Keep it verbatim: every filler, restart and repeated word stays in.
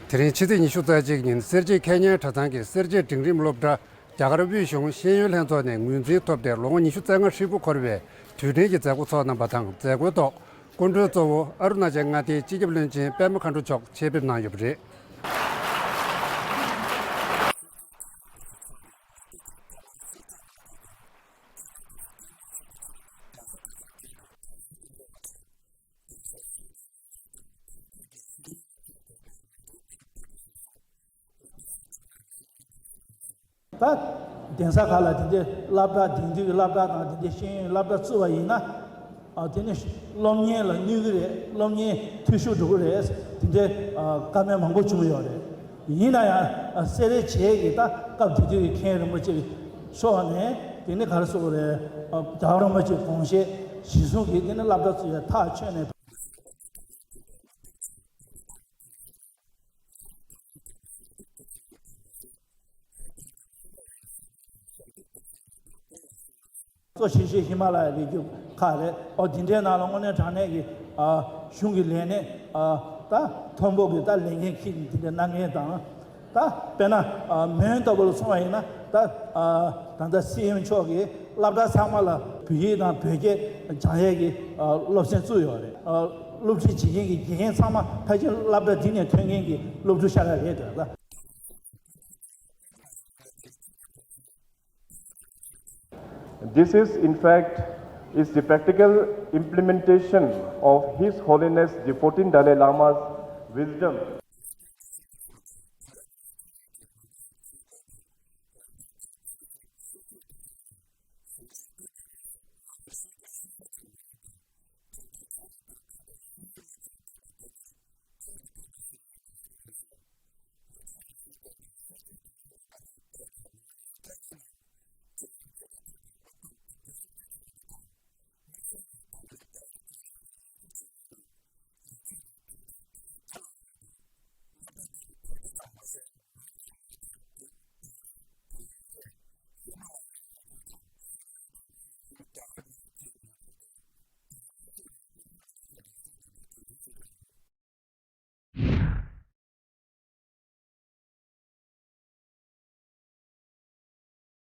དེ་རིང་ཕྱི་ཚེས་ཉི་ཤུ་རྩ་གཅིག་ཉིན་སེར་བྱེས་ཁེ་ཉན་གྲྭ་ཚང་གི་སེར་བྱེས་འབྲིང་རིམ་སློབ་གྲྭ་རྒྱ་གར་དབུས་གཞུང་ཤེས་ཡོན་ལྷན་ཚོགས་ནས་ངོས་འཛིན་ཐོབ་སྟེ་ལོ་ངོ་ཉི་ཤུ་རྩ་ལྔ་ཧྲིལ་པོ་འཁོར་བའི་དུས་དྲན་གྱི་མཛད་སྒོ་ཚོགས་གནང་བ་དང་། མཛད་སྒོའི་ཐོག་སྐུ་མགྲོན་གཙོ་བོ་ཨ་རུ་ན་ཅལ་མངའ་སྡེའི་སྤྱི་ཁྱབ་བློན་ཆེན་པད་མ་མཁའ་འགྲོ་མཆོག་ཆེད་ཕེབས་གནང་ཡོད་པ་རེད། ད་གདན་ས་ཁག་ལ་དེ་འདྲའི་སློབ་གྲྭ་དེང་དུས་ཀྱི་སློབ་གྲྭ་དང་དེ་འདྲའི་ཤེས་ཡོན་སློབ་གྲྭ་བཙུགས་པ་ཡིན་ན། ཨ་དེ་ནི་སློབ་གཉེར་ལ་གནོད་ཀྱི་རེད། སློབ་གཉེར་འཐུས་ཤོར་འགྲོ་གི་རེད། དེ་འདྲའི་ཨ་བཀའ་མོལ་མང་པོ་བྱུང་ཡོད་རེད། ཡིན་ན་ཡང་ཨ་སེ་ར་བྱེས་ཀྱི་ད་སྐབས་དེ་དུས་ཀྱི་མཁན་རིན་པོ་ཆེ་མཆོག་ནས་དེ་ནི་ག་རེ་ཟེར་དགོས་རེད། ཨ་རྒྱལ་བ་རིན་པོ་ཆེའི་དགོངས་བཞེད་གཞིར་བཟུང་གིས་དེ་ནི་སློབ་གྲྭ་བཙུགས་ཡ་ཐག་ཆོད་ནས། གཙོ་ཆེ་ཤོས་ཧི་མ་ལ་ཡའི་རི་རྒྱུད་ཁག་རེད། ཨོ་དེ་འདྲའི་ནང་ལ་དངོས་གནས་དྲང་གནས་ཀྱི་ཨ་གཞུང་གི་ལས་སྣེ་ཨ་ད་མཐོན་པོ་གི་ད་ལས་འགན་འཁྱེར་ནས་དེ་འདྲ་གནང་མཁན་དང་། ད་དཔེར་ན་ཨ་མོན་ལྟ་བུ་ལ་མཚོན་པ་ཡིན་ན། ད་ཨ་ད་ལྟ་སྲིད་སྐྱོང་མཆོག་གིས་སློབ་གྲྭ་ཚང་མ་ལ་བོད་ཡིག་དང་བོད་སྐད་སྦྱང་ཡས་ཀྱི་ཨ་སློབ་ཚན་བཙུགས་ཡོད་རེད། ཨ་སློབ་ཁྲིད་བྱེད་མཁན་གྱི་དགེ་རྒན་ཚང་མ་ཕལ་ཆེར་སློབ་གྲྭ་འདི་ནས་ཐོན་མཁན་གྱི་སློབ་ཕྲུག་ཤ་སྟག་རེད་འདུག་ད། This is, in fact, is the practical implementation of His Holiness the fourteenth Dalai Lama's wisdom